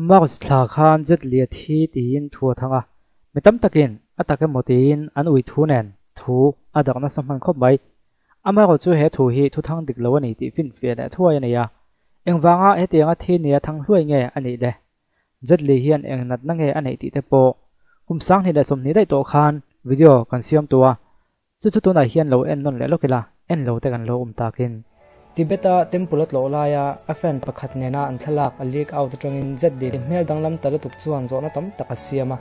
March thla khan Jet Li a thi tiin thu a thang a, mi tam takin a tak emaw tiin an ui thu nen thu a darh nasa hman khawp mai. Amaherawh chu he thu hi thu thang dik lo a ni tih finfiah leh thuai a nei a, engvanga hetianga thi nia thang hluai nge a nih le? Jet Li hian eng natna nge a neih tih te pawh kum 2020 daih tawh khan video kan siam tawh a, Chu chu tunah hian lo en nawn leh lawk ila, en lo te kan lo awm takin. Tibet-a temple a tlawh laia a fan pakhat nena an thlalak a leak out atangin ZD hmel danglam ta lutuk chuan zawhna tam tak a siam a,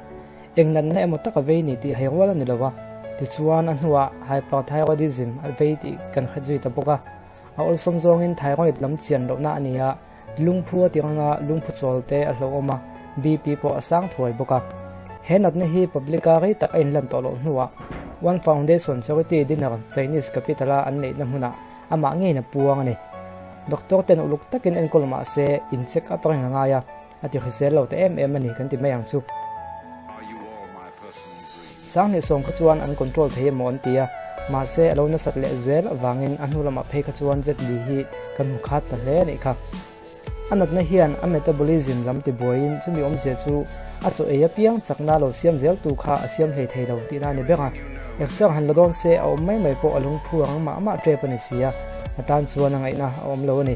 eng natna emaw tak a vei ni tih hei rual a ni lo a, tichuan a hnuah hyperthyroidism a vei tih kan hre zui ta bawk a, a awlsawm zawngin thyroid lam chian lohna a ni a, lungphu a ti anga lungphu chawl te a hlauhawm a, BP pawh a sang thuai bawk a. He natna hi public-a rei tak a inlan tawh loh hnuah One Foundation Charity Dinner Chinese Capital-a an neihna hmunah amah ngeiin a puang a ni. Doctor ten uluk takin enkawl mah se in check up reng a ngai a, a ti hrisel lo ta em em a ni kan ti mai ang chu. Sanghnih sawm kha chuan an control thei emaw an ti a, mahse a lo nasat leh zel avangin a hnu lamah phei kha chuan Jet Li hi kan hmu khat ta hle a nih kha. A natna hian a metabolism lam tibuaiin chumi awmzia chu a chaw ei apiang chakna lo siam zel tu kha a siam hlei thei lo tihna a ni ber a. Exer han la dawn se a awm mai mai pawh a lungphu ang mah mah tep a ni si a, a tan chuan a ngaihna a awm lo a ni.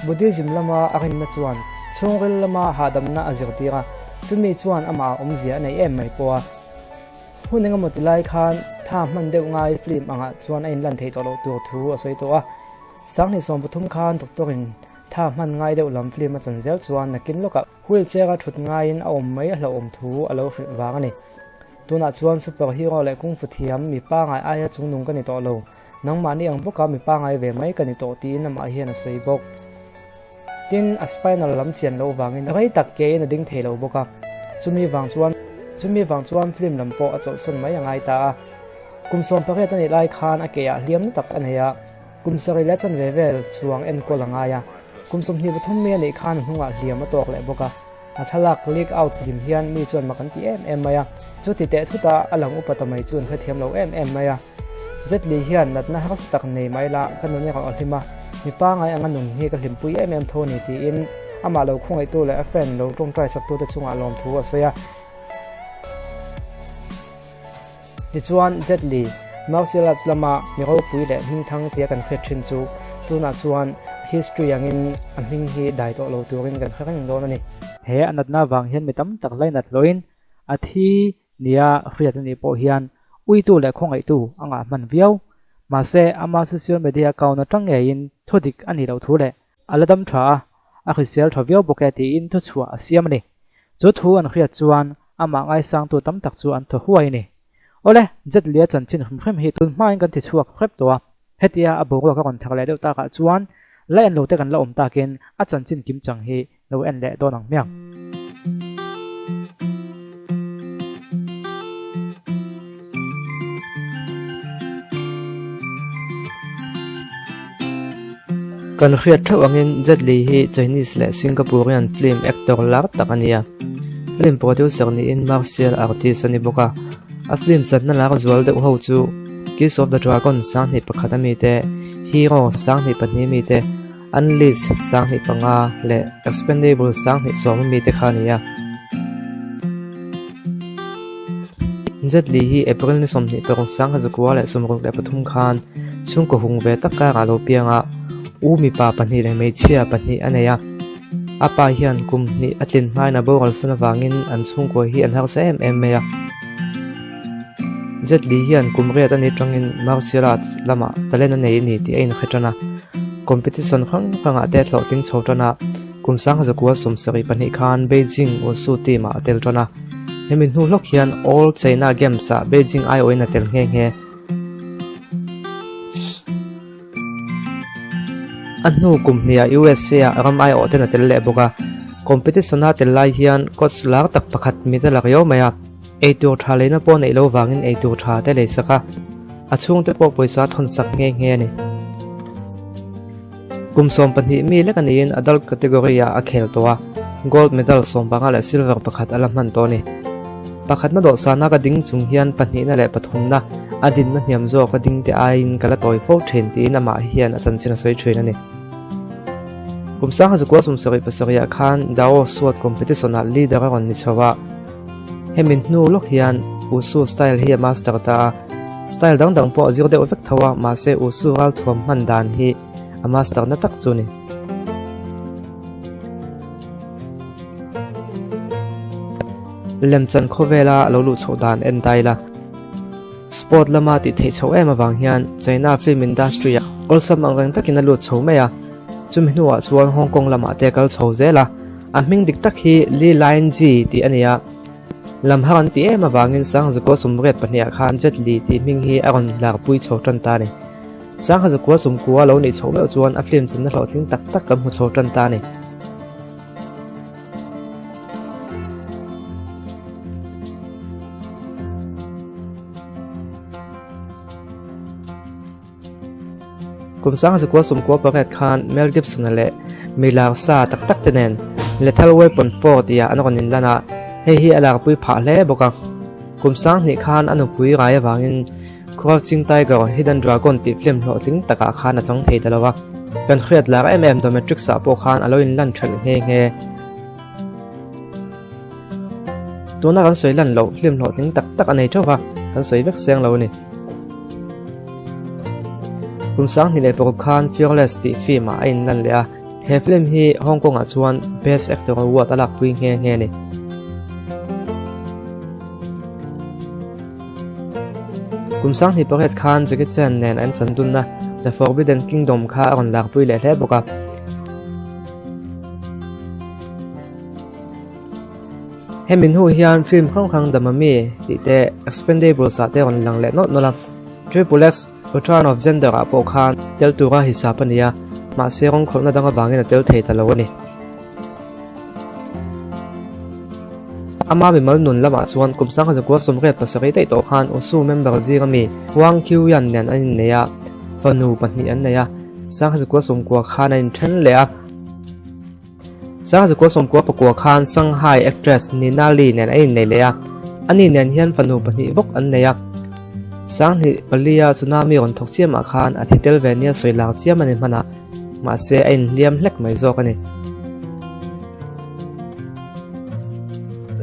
Buddhism lama a rinna chuan chhungril lama hahdamna a zirtir a, chumi chuan amah awmzia a nei em mai pawh a. Hun engemaw ti lai khan tha hman deuh ngai film angah chuan a inlan theih tawh loh tur thu a sawi tawh a. 2013 khan doctor-in tha hman ngai deuh lam film a chan zel chuan nakin lawkah wheelchair-a thut ngaiin a awm mai a hlauhawm thu a lo hrilh vang a ni. Tunah chuan superhero leh kungfu thiam mi pangai aia chungnung ka ni tawh lo. Nangmahni ang bawka mi pangai ve mai ka ni tawh tiin amah hian a sawi bawk. Tin, a spinal lam chian loh vangin rei tak kein a ding thei lo bawk a, chumi vang chuan chumi vang chuan film lam pawh a chawlhsawn mai a ngai ta a. Kum 18 a nih lai khan a keah hliamna tak a nei a, kum sarih leh chanve vel chuang enkawl a ngai a. Kum 23 mi a nih khan a hnungah hliam a tawk leh bawk a, a thlalak leak out hlim hian mi chuan mak an ti em em mai a, chuti teh thutah a lang upa ta mai chu an hrethiam lo em em mai a. Jet Li hian natna harsa tak nei mai la ka nun erawh a hlim a, mi pangai anga nun hi ka hlimpui em em tho a ni tiin amah lo khawngaihtu leh a fan lo tawngtai saktute chungah lawmthu a sawi a. Tichuan Jet Li, martial arts lama mi ropui leh hmingthang tia kan hriat thin chu tunah chuan history angin a hming hi dai tawh lo turin kan hre reng dawn a ni. He a natna avang hian mi tam tak lainat hlawhin a thi Nia, hriat a nih pawh hian uitu leh khawngaihtu a ngah hman viau. Mahse, ama social media account atang ngeiin thu dik a nih loh thu leh a la dam tha a, a hrisel tha viau bawk e tiin thuchhuah a siam a ni. Chu thu an hriat chuan amah ngaisangtu tam tak chu an thaw huai a ni. Awle, Jet Li-a chanchin hrim hrim hi tun hmain kan tichhuak hrep tawh a, hetia a boruak a rawn thar leh deuh takah chuan la en lo te kan la awm takin a chanchin kimchang hi lo en leh dawn ang hmiang. Kan hriat theuh angin Jet Li hi Chinese leh Singaporean film actor lar tak a ni a. Film producer niin martial artist a ni bawk a. A film channa lar zual deuh ho chu Kiss of the Dragon 2001 a mite, Hero 2002 mite, Unleashed 2005 leh Expendables 2010 ami te kha a ni a. Jet Li hi April ni 26 1963 khan chhungkaw hung ve tak karah a lo piang a, u mipa pahnih leh hmeichhia pahnih a nei a. A pa hian kum hnih a tlin hmain a boral sawn avangin an chhungkua hi an harsa em em mai a. Jet Li hian kum riat a ni tangin martial arts lamah talent a nei a ni tih a inhre tan a. Competition hrang hrangah te a hlawhtling chho tan a, kum 1972 khan Beijing Wushu team ah a tel tan a. Hemi hnu hlawk hian All China Games ah Beijing aiawhin a tel nghe nghe. A hnu kum hniah USA ah ram aiawh ten a tel leh bawk a. Competition a tel lai hian coach lar tak pakhat mit a la riau mai a. Eitur tha leina pawh neih lo vangin eitur tha te lei sak a, a chhungte pawh pawisa thawn sak nghe nghe a ni. Kum 12 mi lek a niin adult category ah a khel tawh a, gold medal 15 leh silver pakhat a la hman tawh a ni. Pakhatna dawhsana ka ding chung hian pahnihna leh pathumna a dinna hniam zawk a ding te aiin ka la tawi fo thin tiin amah hian a chanchin a sawi thin a ni. Kum 1977 ah khan Dao Sword Competition ah leader a rawn ni chho a. Hemi hnu lawk hian Wushu style hi a master ta a. Style dang dang pawh a zir deuh vek tho a, mahse Wushu ralthuam hman dan hi a master na tak chu a ni. Lemchan khawvela lo luh chhoh dan en ta ila. Sport lama tih theih chhoh em avang hian China film industry ah awlsam ang reng takin a lut chho mai a, chumi hnuah chuan Hong Kong lamah te a kal chho zel a, a hming dik tak hi Li Lianji tih a ni a, lam har an tih em avangin Sangzukua Sumriat pahniha khan Jet Li tih hming hi a rawn larpui chho tan ta a ni. Sanghazukua Sumkua lo nih chhoh meuh chuan a film chenna hlawhtling tak tak kan hmu chho tan ta a ni. Kum Sangzakua Sumkua pariat khan Mel Gibson-a leh mi lar sa tak tak te nen Lethal Weapon 4 tia an rawn inlan a, hei hi a larpui phah hle bawk a. Kum Sanghnih khan a nupui rai avangin Crouching Tiger, Hidden Dragon tih film hlawhtling takah khan a chang thei ta lo a. Kan hriat lar em em The Matrix ah pawh khan a lo inlan ṭhelh nghe nghe. Tuna kan sawi lan loh film hlawhtling tak tak a nei ṭeuh va, kan sawi vek seng lo a ni. Kum 2006 khan Fearless tih film ah a inlan leh a, he film hi Hong Kong ah chuan Best Actor Award a lakpui nghe nghe a ni. Kum 2008 khan Jackie Chan nen an chandunna The Forbidden Kingdom kha a rawn lakpui leh hle bawk a. Hemi hnu hian film hrang hrang The Mummy tih te Expendables ah te a rawn lang leh nawlh nawlh a. Triple X, Return of Xander ah pawh khan tel tura hisap a ni a, mahse rawngkhawlhna dang avangin a tel thei ta lo a ni. Ama mimal nun lamah chuan kum 1987 daih tawh khan Wushu member zinga mi Huang Qiuyan nen an innei a, fanu pahnih an nei a, 1990 khan an inthen leh a. 1994 khan Shanghai actress Nina Li nen an innei leh a, ani nen hian fanu pahnih bawk an nei a. 2004 a tsunami rawn thawk chiamah khan a thi tel ve nia sawi lar chiam a ni hman a. Mahse a inhliam hlek mai zawk a ni.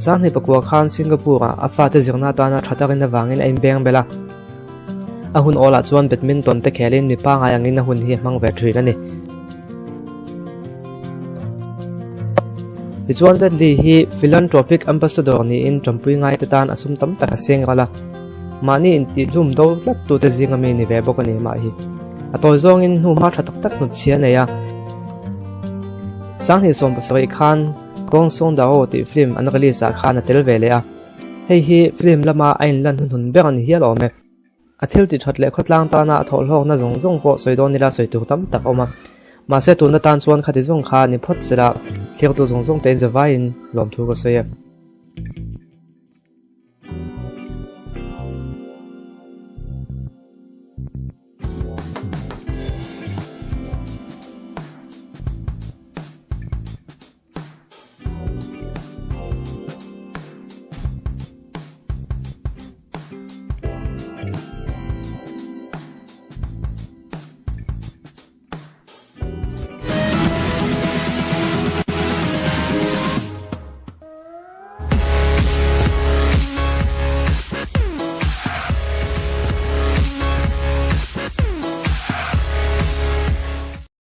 Sanghnih pakua khan Singapore-ah a fate zirna atana tha takin avangin a inbeng belh a. A hun awlah chuan badminton te khelin mi pangngai angin a hun hi a hmang ve thin a ni. Tichuan Jet Li hi philanthropic ambassador niin tanpui ngaite tan a sum tam tak a seng ral a. Mahni intihhlum do tlat tute zinga mi ni ve bawk a ni mah hi. A tawi zawngin hnu hma tha tak tak hnutchhia a nei a. 2017 khan Gong Song Dao tih film an release ah khan a tel ve leh a. Hei hi film lama a inlan hnuhnun ber a ni hial awm e. A thil ti that leh khawtlang tana a thawhhlawkna zawng zawng pawh sawi dawn ila sawi tur tam tak a awm a. Mahse tuna tan chuan khati zawng kha ni phawt sela, thlirtu zawng zawng tein zavaiin lawmthu ka sawi e.